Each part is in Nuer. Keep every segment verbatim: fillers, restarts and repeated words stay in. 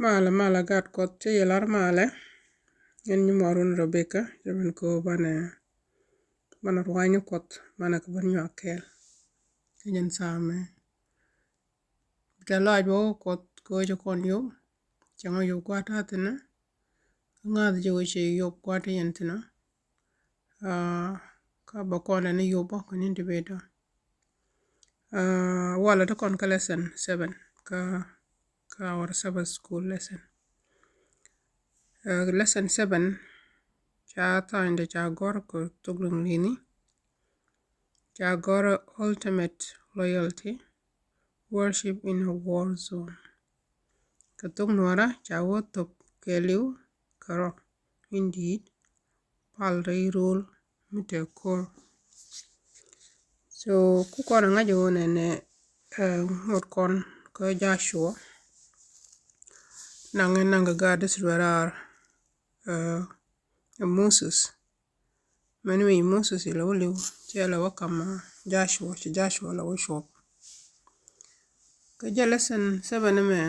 Malɛ, malɛ gat Kuɔth, cä yɛ lar malɛ. Ɛn nyimuɔrun Rebecca, cä ben ko banɛ, banɛ ruany ni Kuɔth, banɛ kɛ ben nyuak kɛɛl kä jɛn thaamɛ. Bi tɛ lɔac bä wä Kuɔth kɛ wä cɛ kɔn yop, cɛ ŋɔ yop gua̱a̱th ta̱a̱ thi̱n ɛ. Kä ŋa̱th jɛ wä cɛ yop gua̱a̱th ti yɛn thi̱n ɛ. Kä bä kɔn lɛ ni yop bä kɛ ni ti bɛ dɔ̱. Walɛ ti kɔn kä lesson seven kä, kä our Sabbath school lesson. Lesson seven ca tha̱a̱ŋdɛ ca gɔr kɛ thok liŋ li̱ni. Ca gɔr ultimate loyalty, worship in a war zone. Kɛ thok nuɔrä ca wä thop kɛɛliw kɛ rɔ. Indeed, pal rɛy rol mi te ko̱r. So ku kɔn a ŋa̱c ɣöö nɛnɛ ŋot kɔn kä Joshua. Naŋ ɛ naŋ kɛ gaat Israel raar ɛ Moses. Mɛn mi Moses ilɛ wä liw cɛ lɛ wä kam Joshua, ci Joshua lɛ wä cuɔp. Kä jɛ lesson seven mɛ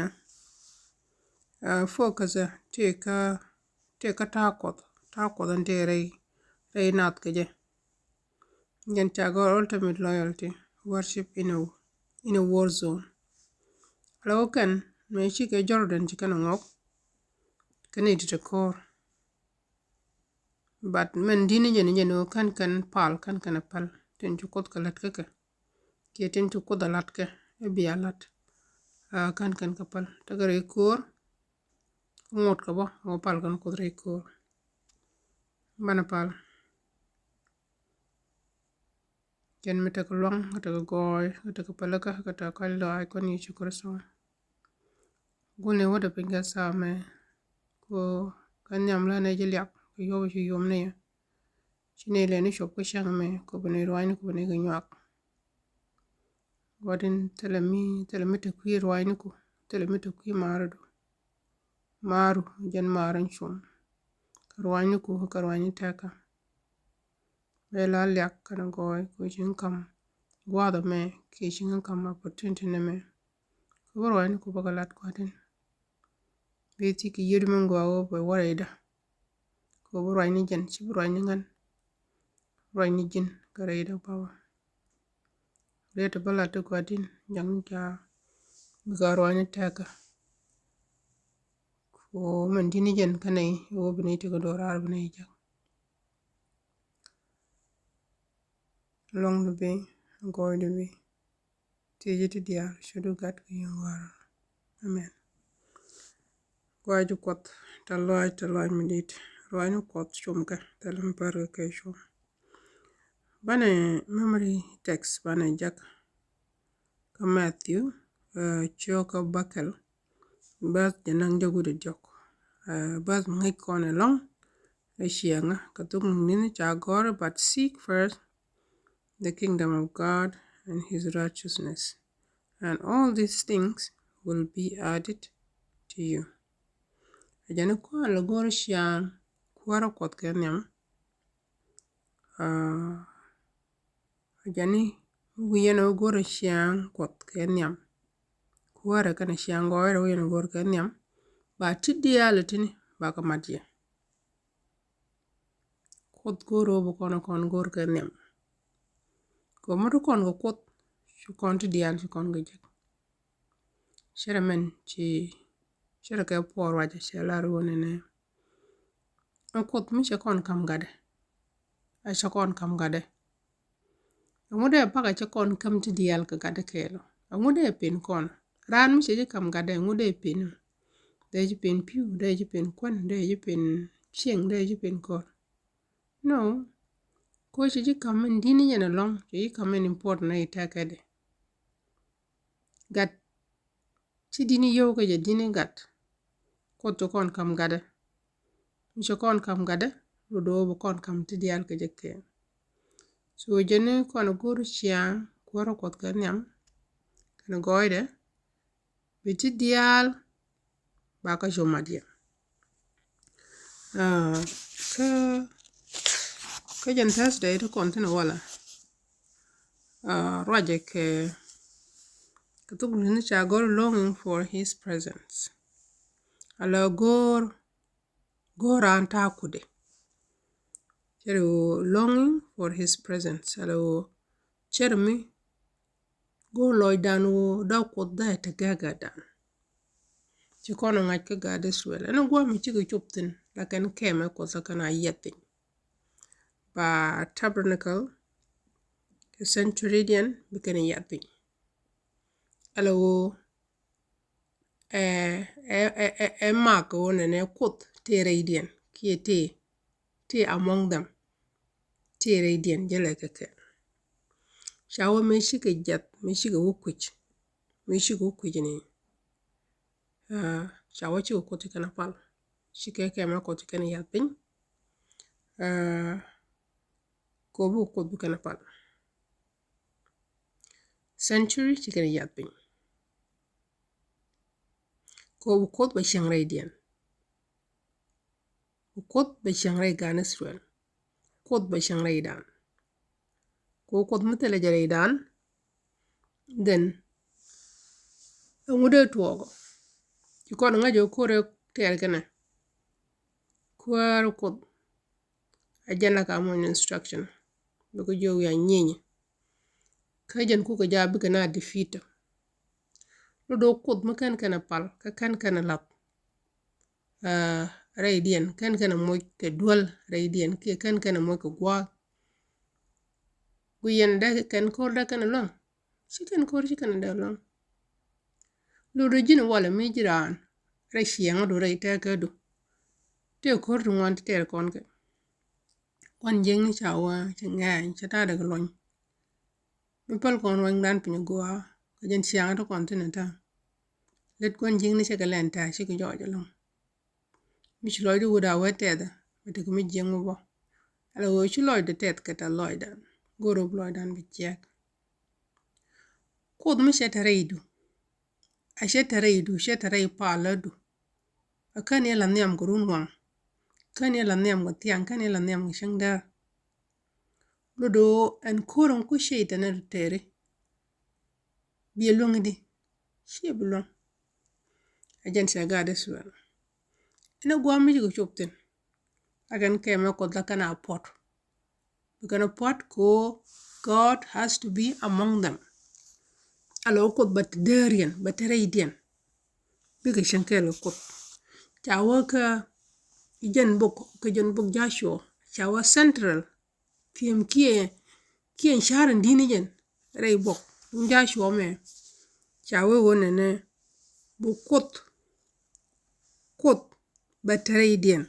focus tëë kä, tëë kä ta̱a̱ Kuɔth, ta̱a̱ Kuɔth ɛn tëë rɛy, rɛy nath kɛ jɛ. Jɛn ca gɔr ultimate loyalty, worship in a, in a war zone. Lɛ wä kɛn mɛ cikɛ Jordan ci kɛn ŋɔk kɛn i̱ ti te ko̱r. But mɛn di̱n jɛn jɛn ɣöö kän kɛn pal, kän kɛn a päl tin ci Kuoth kɛ lät kä kɛ. Kiɛ tin ci Kuoth a lat kɛ ɛ bia lat. Kän kɛn kɛ päl tekɛ rɛy ko̱r. Ŋot kɛ bä ɣöö pal kɛn Kuoth rɛy ko̱r. Banɛ pal. Jɛn mi tekɛ luaŋ, kä tekɛ gɔɔy, kä tekɛ pälikä, kä tekɛ kɔc lɔaac kɔn Yecu Kritho. Guni wä dee piny kä thaamɛ ko kä nhiam lä nɛ ji̱ liak kɛ yuɔp ci yom ni yɛ. Ci ni lɛ ni cuɔp kä cäŋ mɛ ko bi ni ruany ni ko bi ni kɛ nyuak. Guatin thilɛ mi, thilɛ mi te kui̱ ruany ni ko, thilɛ mi te kui̱ marudu. Maru jɛn mar in cum. Kɛ ruany ni ku kɛ ruany ni tɛkä. Bɛ la liak kɛn gɔɔy ku ci ŋ kam gua̱a̱th ɛmɛ kiɛ ci ŋ kam opportunity ni mɛ. Kɛ bi ruany ni ku bä kɛ lat gua̱a̱th in. Bi thik kɛ yiëëd mi gɔaa wä bɛ wä rɛydä. Kɛ bi ruany ni jɛn ci bi ruany ni ŋän. Ruany ni ji̱n kɛ rɛydä baba. Riet bä lat ti gua̱din jaŋ ca bi ka ruany tɛkä. Ko mɛn di̱n jɛn kä nɛy wä bi nɛy ti kɛ do̱raar bi nɛy jak. Luɔ̱ŋ di bi, gɔɔy di bi. Thiec ti diaal cu du gat kɛ yio̱w ŋuan. Amen. Gua̱a̱c Kuɔth, tɛ lɔaac, tɛ lɔaac mi di̱i̱t. Ruaacni Kuɔth cum kɛ, thilɛ mi pär kɛ kɛ cum. Banɛ memory text banɛ jak kä Matthew, ciökä bäkɛl, bäth jɛ naŋ jɛ wi̱dɛ diɔk. Bäth mi ŋäc kɔn ɛlɔ̱ŋ ɛ ciɛŋä kɛ thuk ni̱ni ca gɔ̱r, but seek first the kingdom of God and his righteousness, and all these things will be added to you. A jɛn ni kɔn lɛ go̱r ciaŋ kuäärä Kuɔth kɛ nhiam. A jɛn ni wi̱i̱ yɛn ɛ go̱r ciaŋ Kuɔth kɛ nhiam. Kuäärä kɛnɛ ciaŋ gɔɔyrɛ wi̱i̱ yɛn ɛ go̱r kɛ nhiam. Ba ti diaal ɛ tini ba kɛ mat yɛ. Kuoth go̱o̱r ɣöö bi kɔn kɔn go̱o̱r kɛ nhiam. Kɛ mut kɔn kɛ Kuoth ci kɔn ti diaal ci kɔn kɛ jek. Cɛ rɛ mɛn ci, cɛ rɛ kɛ puɔr ruacɛ cɛ lar ɣöö nɛnɛ. Ɛ Kuoth mi cɛ kɔn kam gatdɛ. Ɛ cɛ kɔn kam gatdɛ. Ɛŋu dee pakä cɛ kɔn käm ti diaal kɛ gatdɛ kɛɛl ɔ? Ɛŋu dee pen kɔn? Raan mi cɛ ji̱ kam gatdɛ ɛŋu dee pen? Dee ji̱ pen pi̱w, dee ji̱ pen kuän, dee ji̱ pen cieŋ, dee ji̱ pen kɔr. No. Ko cɛ ji̱ kam in di̱n ni jɛn ɛlɔ̱ŋ, cɛ ji̱ kam in important ni tɛkɛ dee. Gat ci di̱n ni yio̱w kɛ jɛ di̱n ni gat. Kuoth cɛ kɔn kam gatdɛ. Mi cɛ kɔn kam gatdɛ, rot do̱o̱ bi kɔn kam ti diaal kɛ jɛ kɛɛl. So jɛn ni kɔn go̱r ciaŋ kuäärä Kuɔth kɛ nhiam kɛnɛ gɔɔydɛ, bi ti diaal ba kä cu mat yɛ. Kä, kä jɛn Thursday ti kɔn thin walɛ. Ruacɛ kɛ, kɛ thuk ni ca gɔr longing for his presence. Ala go̱o̱r, go̱o̱r an ta̱a̱ kudɛ. Cɛ rɛ ɣöö longing for his presence. Ala ɣöö cɛ rɛ mi go̱o̱r lɔcdan ɣöö dɔ̱ Kuoth dee te gɛgɛdan. Ci kɔn ɛ ŋa̱c kä gaat Israel. Ɛn ɛ gua̱a̱th mi cikɛ cop thi̱n la kɛn kɛmɛ Kuoth la kɛn a yiath piny. Ba tabernacle kɛ sanctuarydiɛn bi kɛn yiath piny. Ala ɣöö ɛ, ɛ, ɛ, ɛ, ɛ mak ɣöö nɛnɛ Kuoth tëë rɛydiɛn kiɛ tëë, tëë among them. Tëë rɛydiɛn jälɛ kɛ kɛ. Ca wä mëë cikɛ jiath, mëë cikɛ wä kui̱c. Mëë cikɛ wä kui̱c ni, ah, ca wä cikɛ Kuoth ci kɛn a pal. Cikɛ kɛmɛ Kuoth ci kɛn a yiath piny. Ah, kɛ ɣöö bi Kuoth bi kɛn a pal. Sanctuary ci kɛn a yiath piny. Kɛ ɣöö bi Kuoth bɛ cieŋ rɛydiɛn. Bi Kuoth bɛ cieŋ rɛy gan Israel. Kuoth bɛ cieŋ rɛydan. Kɛ ɣöö Kuoth mi thilɛ jɛ rɛydan, then ɛŋu dee tuɔɔk? Ci kɔn ŋa̱c ɣöö ko̱r ɛ tɛɛr kɛnɛ. Kuäär Kuoth a jɛn la ka muɔ̱ny instruction. Bikɛ jiök wi̱i̱ a nyieny. Kä jɛn kukɛ jaa bikɛ na defeat. Lot do̱ Kuoth mi kɛn kɛn a pal kä kɛn kɛn a lath. Ah, rɛydiɛn kɛn kɛn a moc kɛ duel rɛydiɛn kiɛ kɛn kɛn a moc kɛ gua̱a̱th. Guiyɛn dee kɛn ko̱r dee kɛn a luäŋ. Ci kɛn ko̱r ci kɛn a dee luäŋ. Lot do̱ ji̱n walɛ mi ji̱ raan rɛy ciɛŋädu rɛy tɛɛkädu. Tëë ko̱r ti ŋuan ti tɛɛr kɔn kɛ. Gua̱n jiäkni ca wä cɛ ŋɛɛny cɛ ta̱a̱ dee kɛ luɔny. Mi päl kɔn ruanydan piny a gɔaa kɛ jɛn ciaŋä ti kɔn thin a ta̱a̱. Lät gua̱n jiäkni cɛ kɛ lɛn tɛ̈ɛ̈ cikɛ jɔɔc ɛlɔ̱ŋ. Mi ci lɔcdä wut a wee tɛth mi tekɛ mi jiäk mi bä. Ala ɣöö ci lɔcdä tɛth kɛ tɛth lɔcdan. Go̱o̱r rop lɔcdan bi ciɛk. Kuoth mi cɛ te rɛydu. A cɛ te rɛydu, cɛ te rɛy palädu. A kän yɛ la nhiam kɛ run waŋ. Kän yɛ la nhiam kɛ thiaŋ, kän yɛ la nhiam kɛ cäŋ däär. Lot do̱ ɛn ko̱r ɛn ku cɛy-tan ɛ tɛri. Biɛ luäŋ i̱di? Ciɛ bi luäŋ. A jɛn cɛ gaat Israel. Ɛn ɛ gua̱a̱th mi cikɛ cop thi̱n. La kɛn kɛmɛ Kuoth la kɛn a puɔ̱t. Bi kɛn a puɔ̱t kɛ ɣöö God has to be among them. Ala ɣöö Kuoth bɛ te dääriɛn, bɛ te rɛydiɛn. Bikɛ cieŋ kɛɛl kɛ Kuoth. Ca wä kä jɛn bok, kä jɛn bok Joshua. Ca wä central theme kiɛ, kiɛ ca̱r in di̱t ni jɛn rɛy bok Joshua mɛ. Ca wee wä nɛnɛ bi Kuoth, Kuoth bɛ te rɛydiɛn.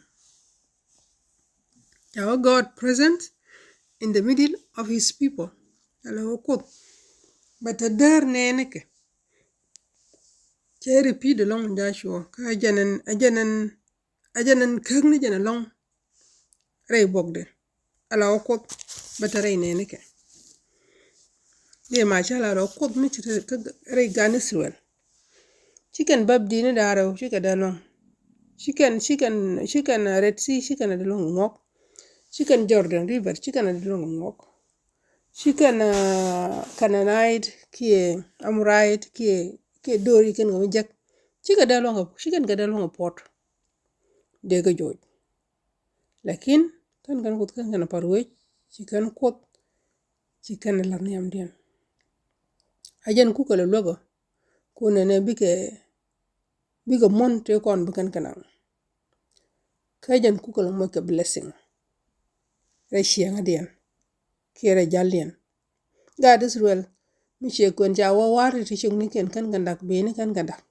Ca wee God present in the middle of his people. Ala wee Kuoth bɛ te däär nɛɛnikɛ. Cɛ repeat ɛlɔ̱ŋ Joshua kä a jɛn ɛn, a jɛn ɛn, a jɛn ɛn käk ni jɛn ɛlɔ̱ŋ rɛy bokdɛ. Ala wä Kuoth bä te rɛy nɛɛnikɛ. Dee ma ca la rɔ Kuoth mi ci te kä rɛy gan Israel. Ci kɛn bäp di̱t ni da̱ŋ rɛw cikɛ dee luäŋ. Ci kɛn, ci kɛn, ci kɛn, uh, Red Sea ci kɛn a dee luäŋ ŋuɔk. Ci kɛn Jordan River ci kɛn a dee luäŋ ŋuɔk. Ci kɛn, uh, Canaanite kiɛ Amorite kiɛ, kiɛ do̱ri kɛn kɛ mi jek. Ci kɛ dee luäŋ, ci kɛn kɛ dee luäŋ puɔt. Dee kɛ joc. Lakin kän kɛn Kuoth kän kɛn a par wec, ci kän Kuoth, ci kän a lath nhiamdiɛn. A jɛn kukɛ lɛ luäkä, kun nɛnɛ bikɛ, bikɛ muɔ̱n tëë kɔn bi kän kɛ naŋ. Kä jɛn kukɛ lɛ moc kɛ blessing rɛy ciɛŋädiɛn kiɛ rɛy jaldiɛn. Gaat Israel mi ciɛ kuɛn ca wä wa̱r ti cuknikiɛn kän kɛn da̱k, beni kän kɛn da̱k.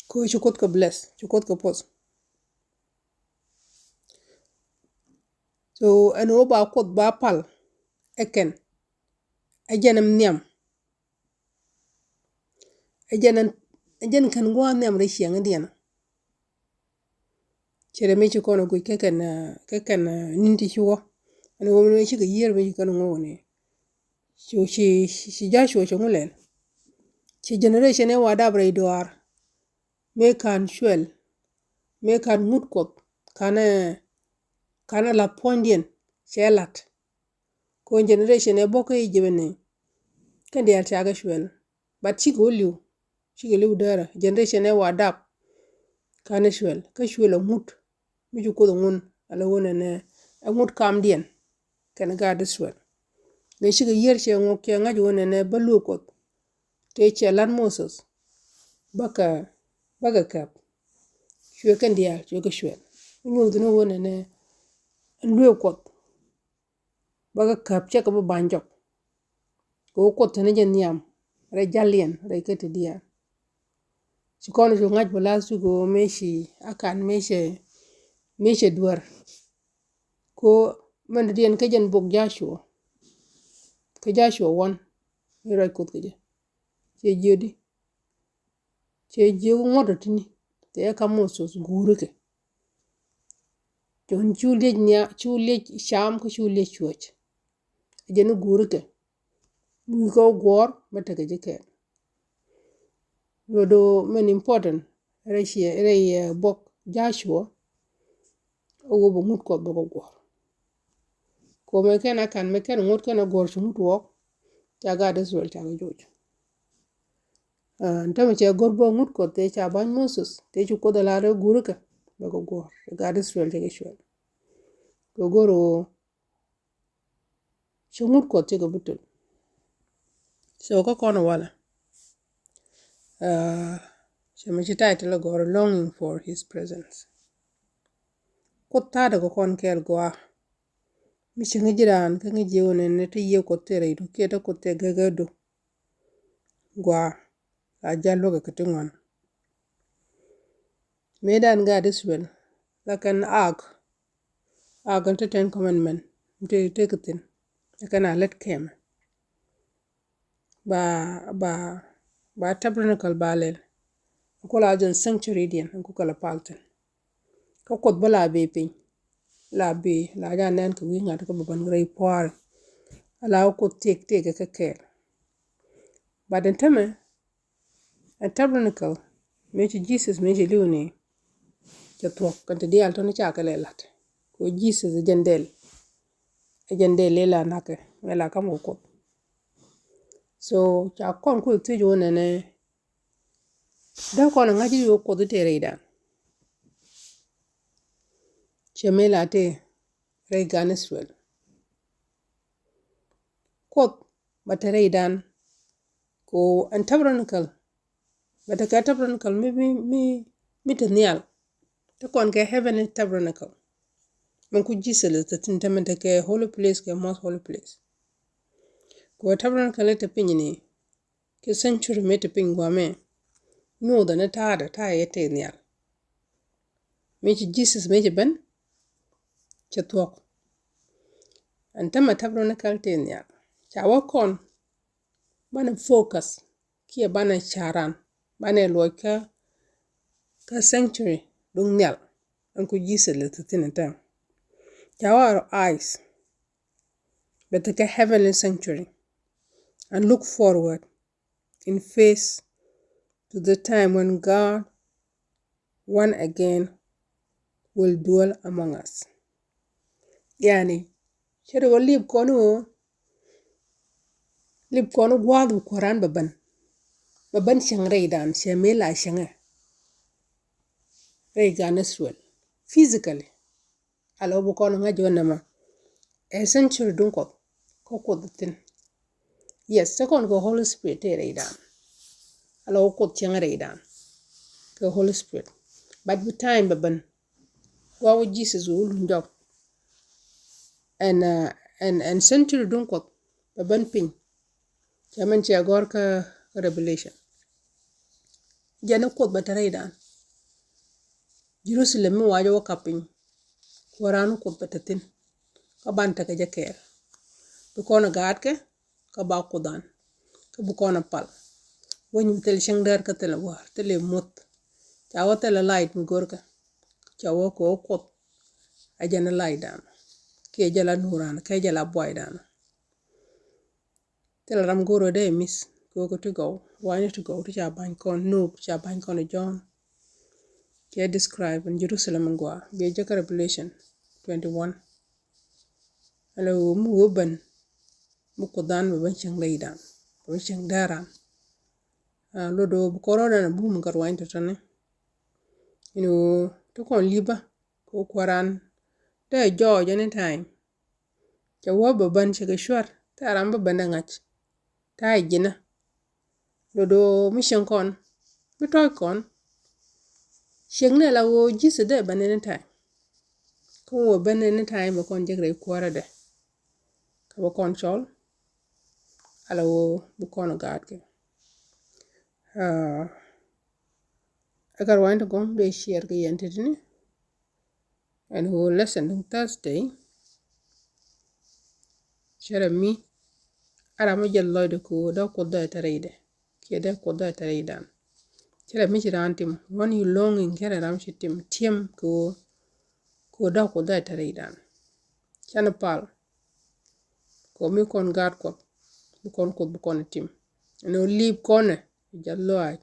Kɛ ɣöö ci Kuoth kɛ bless, ci Kuoth kɛ puɔth. So ɛn ɣöö ba Kuoth ba pal ɛ kɛn, ɛ jɛn ɛm nhiam. Ɛ jɛn ɛn, ɛ jɛn kɛn gua̱a̱th nhiam rɛy ciɛŋädiɛn. Cɛ dee mi ci kɔn a guic kä kɛn, kä kɛn ni̱n ti ci wä. Ɛn ɣöö mi cikɛ yiër mi ci kɛn ŋuɔ̱k ni. Ci, ci, ci Joshua cɛ ŋu lɛl. Ci generation ɛ wa dap rɛy duaar. Mëë ka̱n cuɛl. Mëë ka̱n ŋut Kuɔth. Ka̱n ɛ, ka̱n ɛ lath puɔ̱nydiɛn. Cɛ la̱t. Kɔn generation ɛ bä kä Egypt ni. Kɛn diaal ca kɛ cuɛl. But cikɛ wä li̱w. Cikɛ li̱w däärä. Generation ɛ wa dap. Kan Israel kä cuël ɛ ŋut mi ci Kuoth ɛ ŋun ala ɣöö nɛnɛ ɛ ŋut kamdiɛn kɛnɛ gaat Israel. Mëë cikɛ yiër cɛ ŋuk cɛ ŋa̱c ɣöö nɛnɛ bä luëë Kuɔth tëë cɛ la̱t Moses bäkɛ bäkɛ käp. Cuɛ kɛn diaal cuɛ kɛ cuɛl mi nyuuth ni ɣöö nɛnɛ ɛn luëë Kuɔth bäkɛ käp cɛ kɛ bä ba̱ny jɔk. Kɛ ɣöö Kuoth teni jɛ nhiam rɛy jaliɛn rɛy kä ti diaal. Ci kɔn cu ŋa̱c bä last week ɣöö mëë ci Akan mëë cɛ mëë cɛ duer. Ko mɛn diɛn kä jɛn bok Joshua. Kä Joshua one mi ruac Kuoth kä jɛ. Cɛ jiödi cɛ jiök ŋuɔ̱t ɔ tini tɛ ɛ ka Moses guuri kɛ. Cun cu liec nia cu liec cam kä cu liec cuɔc. Ɛ jɛn i̱ guuri kɛ mi wi̱i̱ kɛ wä guɔ̱ɔ̱r mɛ tekɛ ji̱ kɛɛl. Luɔt do̱ mɛn important rɛy ciɛ rɛy buɔk Joshua. Ɛ wä bɛ ŋut Kuɔth bɛ kɛ guɔ̱ɔ̱r. Ko mɛ kɛn Akan mɛ kɛn ŋut kɛn ɛ guɔ̱ɔ̱r ci ŋut wɔɔk. Ca gaat Israel ca kɛ joc. Ɛn tämɛ cɛ go̱r bä ŋut Kuɔth tëë ca ba̱ny Moses tëë ci Kuoth ɛ lar ɛ guuri kɛ bɛ kɛ guɔ̱ɔ̱r ca gaat Israel ca kɛ cuɛl. Kɛ go̱r ɣöö ci ŋut Kuɔth cikɛ bi tul. So kä kɔn walɛ cɛ mi ci title gɔr longing for his presence. Kuoth ta̱a̱dɛ kɛ kɔn kɛɛl gɔaa. Mi ci ŋi̱ ji̱ raan kä ŋi̱ ji̱ wunɛ ni ti yiëë Kuoth tëë rɛydu kiɛ ti Kuoth tëë gägädu. Gɔaa la jal luäkɛ kɛ ti ŋuan. Mëë dan gaat Israel la kɛn ak ak kɛn ti ten commandment ti ti kɛ thin. Kɛn a lät kɛmɛ ba ba ba tabernacle ba lɛl. Ku la jɛn sanctuary diɛn ku kɛ la pal thin. Kä Kuoth bä la bee piny la bee la ja nɛn kɛ wi̱i̱ ŋa̱t kä bä bän rɛy pua̱a̱ri. Ala wä Kuoth tëk tëk kɛ kɛɛl. But ɛn tämɛ ɛn tabernacle mëë ci Jesus mëë ci li̱w ni cɛ thuɔ̱k kɛn ti diaal tɔ̱ni ca kɛ lɛ la̱t. Kɛ Jesus ɛ jɛn dɛl ɛ jɛn dɛl ëë la na̱kɛ mëë la ka̱m kɛ Kuoth. So ca kɔn Kuoth thiec wä nɛnɛ dee kɔn ɛ ŋa̱c i̱ wä Kuoth i̱ tëë rɛydan. Cɛ mëë la tëë rɛy gan Israel. Kuoth ba te rɛydan. Ko ɛn tabernacle ba te kɛ tabernacle mi mi mi mi te nhial. Te kɔn kɛ heavenly tabernacle. Mɛn ku Jesus lɛ te thin te mɛn te kɛ holy place kɛ most holy place. Ko tabernacle te piny ni kɛ sanctuary mi te piny guamɛ. Nyuuthɛ ni ta̱a̱dɛ ta̱a̱ yɛ te nhial. Mi ci Jesus mi ci ben cɛ thuɔ̱k. Ɛn tämɛ tabernacle tëë nhial ca wä kɔn banɛ focus kiɛ banɛ ca̱ran banɛ luɔc kä kä sanctuary duŋ nhial. Ɛn ku Jesus lɛ thi̱thi̱n ɛn tämɛ ca wä our eyes bɛ thi̱kɛ heavenly sanctuary and look forward in faith to the time when God one again will dwell among us. Yani cɛ ri wä lip kɔn wä lip kɔn gua̱a̱th wä kua̱ran bɛ bän bɛ bän cäŋ rɛydan cɛ mëë la cäŋɛ rɛy gan Israel physically. Ala wä bi kɔn ŋa̱c jɔn nɛmɛ ɛ sanctuary duŋ Kuɔth kä Kuoth thi̱n. Yes, te kɔn kɛ Holy Spirit tëë rɛydan. Ala wä Kuoth cäŋ rɛydan kɛ Holy Spirit. But bi time bɛ ben gua wä Jesus wä luny jɔk. Ɛn ɛn ɛn sanctuary duŋ Kuɔth bɛ ben piny. Cɛ mɛn cɛ gɔr kä Revelation. Jɛn ni Kuoth bɛ te rɛydan. Jerusalem mi wacɛ wä kap piny. Kuäran ni Kuoth bɛ te thi̱n kä ban tekɛ jɛ kɛɛl. Bi kɔn ɛ gaatkɛ kä ba Kuoth an kä bi kɔn ɛ pal. Wä nyim thil cäŋ däär kä thil ɛ wäär thil ɛ muth. Ca wä thil ɛ light mi görkɛ. Ca wä kɛ wä Kuoth ɛ jɛn ɛ light dan kiɛ jɛ la nuur dan kɛ jɛ la buay dan. Thilɛ ram go̱o̱r wä dee miss kɛ wä kä ti gɔw ruanyni ti gɔw ti ca ba̱ny kɔn Nuuk ti ca ba̱ny kɔn Jɔ̱ɔ̱n. Kɛ describe in Jerusalem in gua biɛ jɛ kä Revelation twenty one. Ala wä mi wä ben mi Kuoth dan bɛ ben cieŋ ley dan bɛ ben cieŋ dee ran. Luɔt wä bi kɔn rɔ dan a bum in kä ruany tɔtɔni. Inɔ ti kɔn li̱pä kɛ kua̱ran. Dee jɔɔc anytime. Cɛ wä bɛ bän cɛ kɛ cuar. Thɛɛ ram bä bän dee ŋa̱c. Ta̱a̱ ji̱nä. Do̱do̱ mi cieŋ kɔn. Mi tɔ̱ɔ̱c kɔn. Cieŋ ni ala ɣöö Jesus dee bän anytime. Kä wä bän anytime bɛ kɔn jek rɛy kuäärä dɛ. Kä bɛ kɔn cɔl. Ala ɣöö bɛ kɔn gaatkɛ. Aa, ɛ kɛ ruany ti gɔ̱ŋ dee share kɛ yɛn tetni. Ɛn ɣöö lesson duŋ Thursday. Cɛ rɛ mi a ram mi jɛ lɔcdɛ kɛ ɣöö dee Kuoth dee tɛrɛ idɛ kiɛ dee Kuoth dee tɛrɛ idan. Cɛ rɛ mi ci raan tim, when you longing, cɛ rɛ ram ci tim tiɛm kɛ ɣöö kɛ ɣöö dee Kuoth dee tɛrɛ idan. Canɛ pal. Kɛ ɣöö mi kɔn gaat Kuɔth, bi kɔn Kuoth bi kɔn tim. Ɛn ɣöö liip kɔnɛ jɛ lɔaac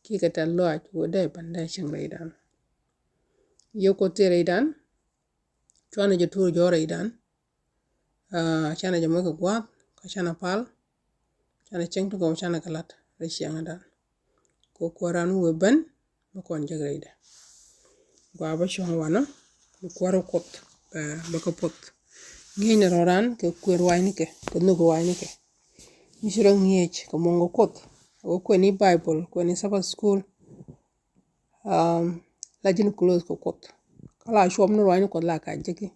kiɛ kɛ tɛr lɔaac kɛ ɣöö dee bän dee cieŋ rɛydan. Yɛ Kuoth tëë rɛydan. Cuanɛ jɛ tuur jɔ̱ɔ̱r rɛydan. Aa, canɛ jɛ moc kɛ gua̱a̱th kä canɛ pal. Canɛ cieŋ ti gɔw canɛ kɛ la̱t rɛy ciɛŋädan. Kɛ kuäran wee ben bä kɔn jek rɛydɛ. Gua bä cuɔ̱ŋ wanɔ bi kuäär Kuoth bä, bä kä puɔth. Ŋi̱eecnɛ rɔ̱dan kɛ kuëë ruacnikɛ kɛ nhök ruacnikɛ. Mi ci rɔ ŋi̱eec kɛ muɔ̱ŋ kɛ Kuoth. Wä kuɛni Bible, kuɛni Sabbath school. Um, la ji̱n close kɛ Kuoth. Kä la cuɔp ni ruacni Kuɔth la ka jeki.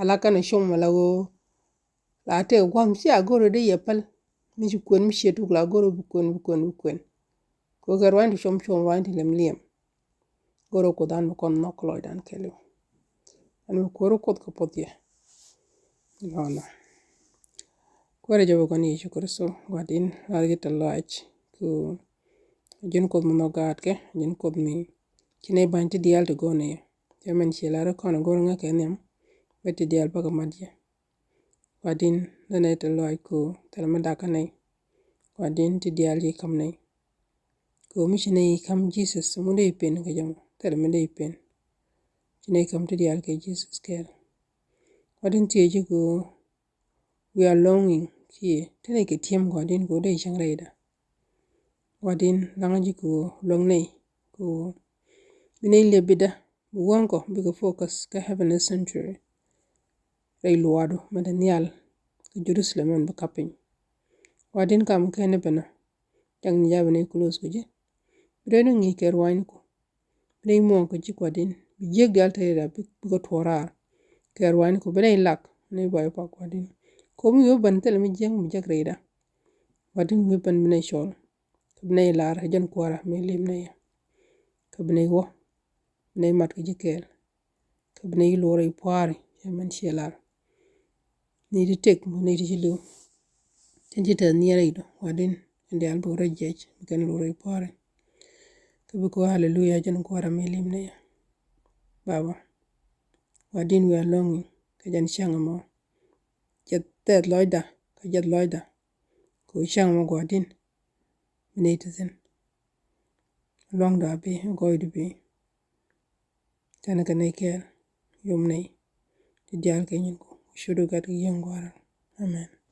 Ala kɛn cuɔm ala ɣöö la tëë gua̱a̱th mi cia go̱r dee yɛ päl. Mi ci kuën, mi cie tuk la go̱r bi kuën, bi kuën, bi kuën. Kɛ ɣöö kɛ ruacni ti cuɔm cuɔm, ruacni ti liɛm liɛm. Go̱r Kuoth an bi kɔn nhɔk lɔcdan kɛɛliw. An bi kuäär Kuoth kɛ puɔth yɛ. Lɔnɔ. Kuäär jɛ bɛ kɔn Yecu Kritho, Gua̱di̱n, lar ji̱ tɛr lɔaac. Kɛ ji̱n Kuoth mi nhɔk gaatkɛ, ji̱n Kuoth mi ci nɛy ba̱ny ti diaal ti go̱o̱r nɛy. Cɛ mɛn ciɛ lar kɔn go̱o̱r ŋäkɛ nhiam, bɛ ti diaal bäkɛ mat jɛ. Gua̱di̱n, nɛ nɛy tɛr lɔaac kɛ ɣöö thilɛ mi dakä nɛy. Gua̱di̱n, ti diaal ci ka̱m nɛy. Kɛ ɣöö mi ci nɛy ka̱m Jesus, ŋu dee pen kɛ jɛ mɔ? Thilɛ mi dee pen. Ci nɛy ka̱m ti diaal kɛ Jesus kɛɛl. Gua̱di̱n, thiec ji̱ kɛ ɣöö we are longing, kiɛ te nɛy kɛ ti̱em Gua̱di̱n kɛ ɣöö dee cieŋ rɛyda. Gua̱di̱n, laŋä ji̱ kɛ ɣöö luäŋ nɛy kɛ ɣöö bi nɛy liep bitdä, bi wäŋkɔ bikɛ focus kä heavenly sanctuary. Rɛy luaadu mɛn te nhial kä Jerusalem mɛn bi ka̱p piny. Gua̱di̱n, kam kɛn ni bɛnä, cak ni ja̱ bi nɛy close kɛ ji̱. Bi rɛy ni ŋi̱i̱c kɛ ruaacniku. Bi nɛy muɔ̱ɔ̱ŋ kɛ ji̱ Gua̱di̱n. Bi jiäk diaal te rɛyda bi, bikɛ tuɔɔk raar kɛ ruaacniku. Bi nɛy lak, bi nɛy buay pak Gua̱di̱n. Kɛ ɣöö mi wi̱i̱ ben thilɛ mi jiäk mi jek rɛyda. Gua̱di̱n, wi̱i̱ ben bi nɛy cɔl. Kä bi nɛy lar ɛ jɛn kuäärä mi li̱em nɛy. Kä bi nɛy wä, bi nɛy mat kɛ ji̱ kɛɛl. Kä bi nɛy luɔr rɛy pua̱a̱ri, cɛ mɛn ciɛ lar. Nɛy ti tëk mi nɛy ti ci li̱w. Tin ci tɛth ni rɛydu, Gua̱di̱n, in diaal bi rɔ jiɛc, bi kɛn luɔr rɛy pua̱a̱ri. Kä bi kɛ wä, haleluya, jɛn kuäärä mi li̱em nɛy. Baba, Gua̱di̱n, we are longing kɛ jɛn cäŋ ɛmɔ. Jɛth tɛth lɔcda kä jɛth lɔcda. Kɛ ɣöö cäŋ ɛmɔ, Gua̱di̱n, mi nɛy te thi̱n. Luaŋdu a bi, gɔɔydu bi. Tɛn kɛ nɛy kɛɛl, yom nɛy ti diaal kɛ nyinku. Cudu gat kɛ Yiëë Gua̱a̱ra. Amen.